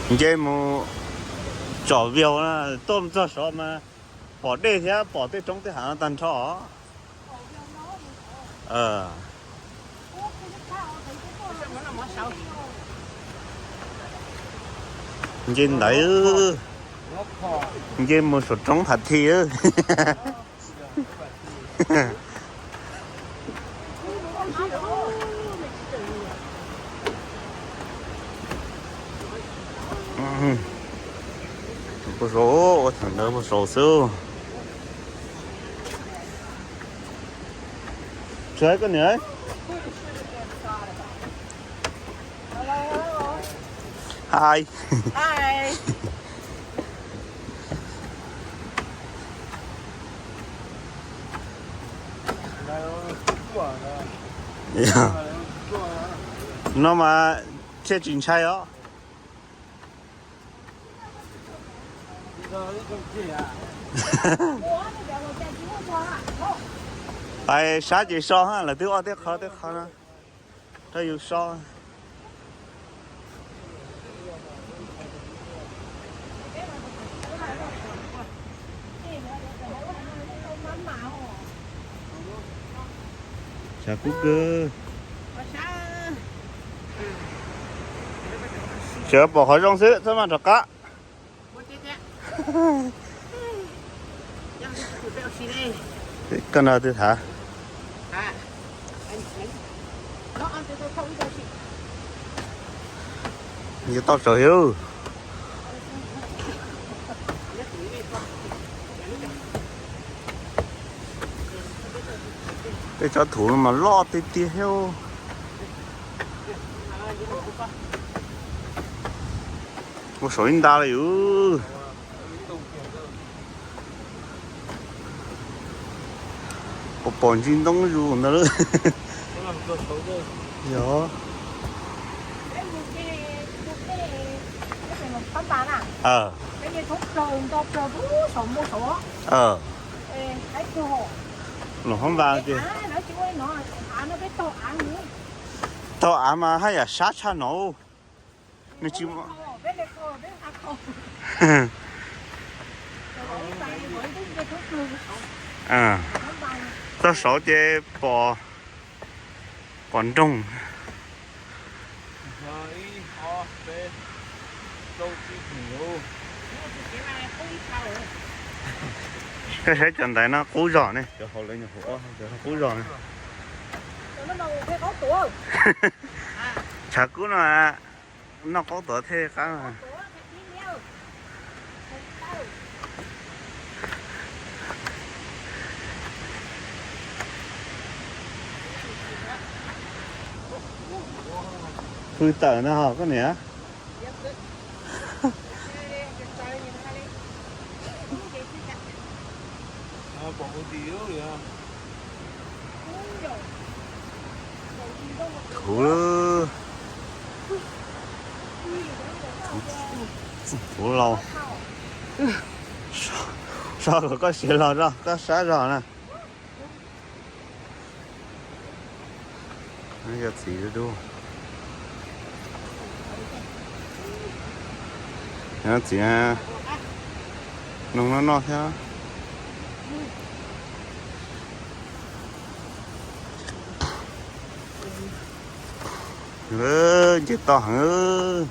Nce mus tsom viaus na, tuaj txog saud mas pom dej thiab pom tej roob tej hav no tag nrho. Nce ntawd, nce mus saum roob Phav Thi. Puag saud, ua thaum ntawd puag saud xwb. Tsis koj niam. Hi. Hi. No mas thiaj tsis ntshai os. Pais sab ces so ha, lawv twb ob tej qho tej qho no rau yus so. Tshav kub kawg. Tsuas pom qhov zoo xwb, txhob maj rov qab. Koj nrog twg tham? Yuav tau tsawg yus. Tej tsob thuv no mas loj tiag tiag thiab. Ua saum ib nta li yus. Pom pom ntsis ntoo zus ntawd lawm. Yog. Los hab npas tias, taug av mas haj yam sab tshaj no. Nws tsis, txog saud ces pom, pom nroog. Koj saib cov ntaiv no qub zog ne, cov hauv lawv nyuam qhuav ua cov qub zog ne. Tshav kub no noj qaub tuav thiaj qab. Pw tawm ntag hos koj niam. Thuv, thuv laus. So kom koj siav los zog, koj sab zog na. Yog txiv dub dub. Txiv, noog noj noj thiab. Nce toj heev.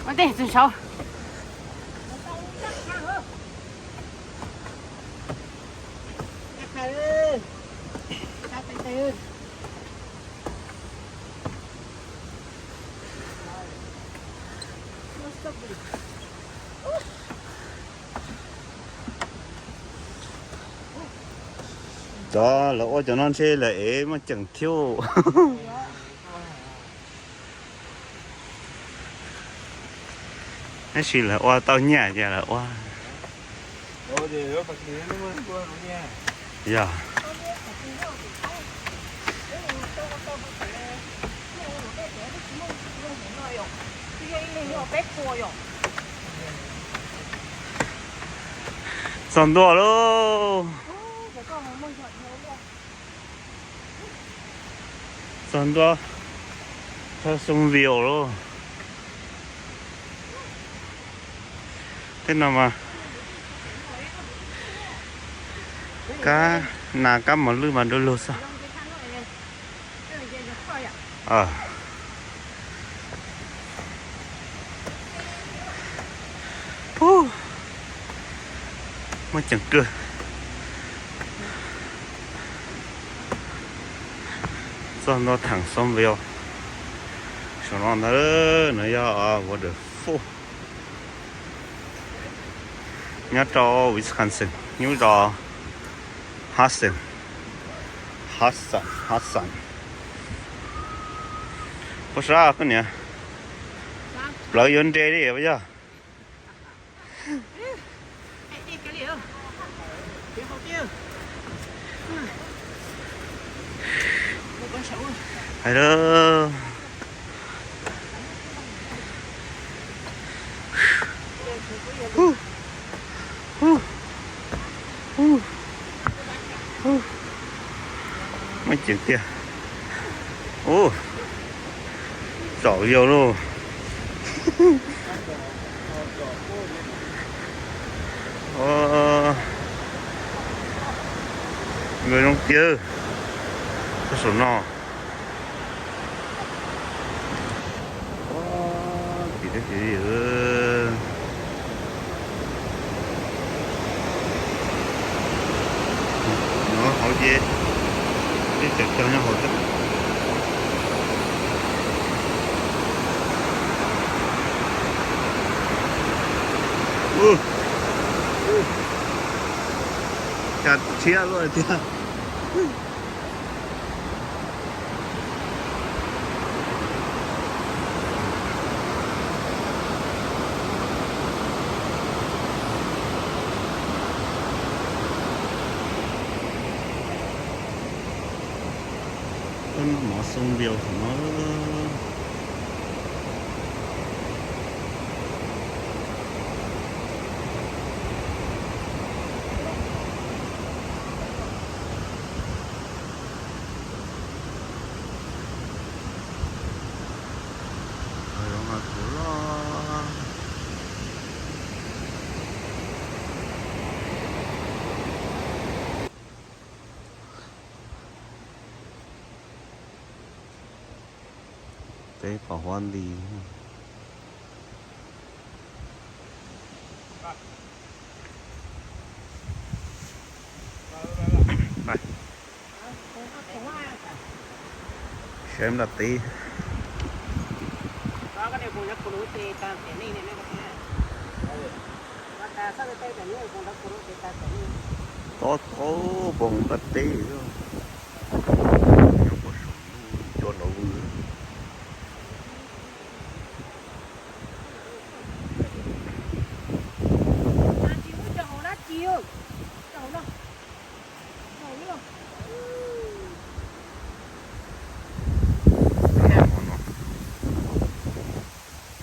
Ua ntej txog saud. Cov lawv ua cov no ntshe lawv ev muaj ceem thiab. Tab sis lawv ua tau nyiaj ces lawv ua. Yog. Txog ntua lauj. Txog ntua thaj xoo vios lauj. Tej no mas kab nas kab mos lwj mas du lug xwb. Muaj ceem kawg. Txog ntua thaam xoo vios. Saum no ntag, no yog waterfall nyob rau Wisconsin, nyob rau Hudson, Hudson, Hudson. Puas sab koj niam? Plawv yuav nres li puas yog? Hais lawm. Muaj ceem tiag. Ub, tsaus yau lauj. Nkawd zoo tiag. Txog saum no. Ub, tim deb tim li. Nyob hauv ces, ces cov cog nyob hauv thiab. Cas tshiab luaj tiag. Mov xoo vios no. Zoo hais kuv los. Peb pom huab nti. Saib nram teb. Tob tob pom nram teb. Nyob puag saum no cua nrov vwg.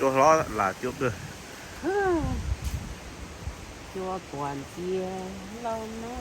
Cua hlob lam cua kawg. Cua puas ntxias lauj no.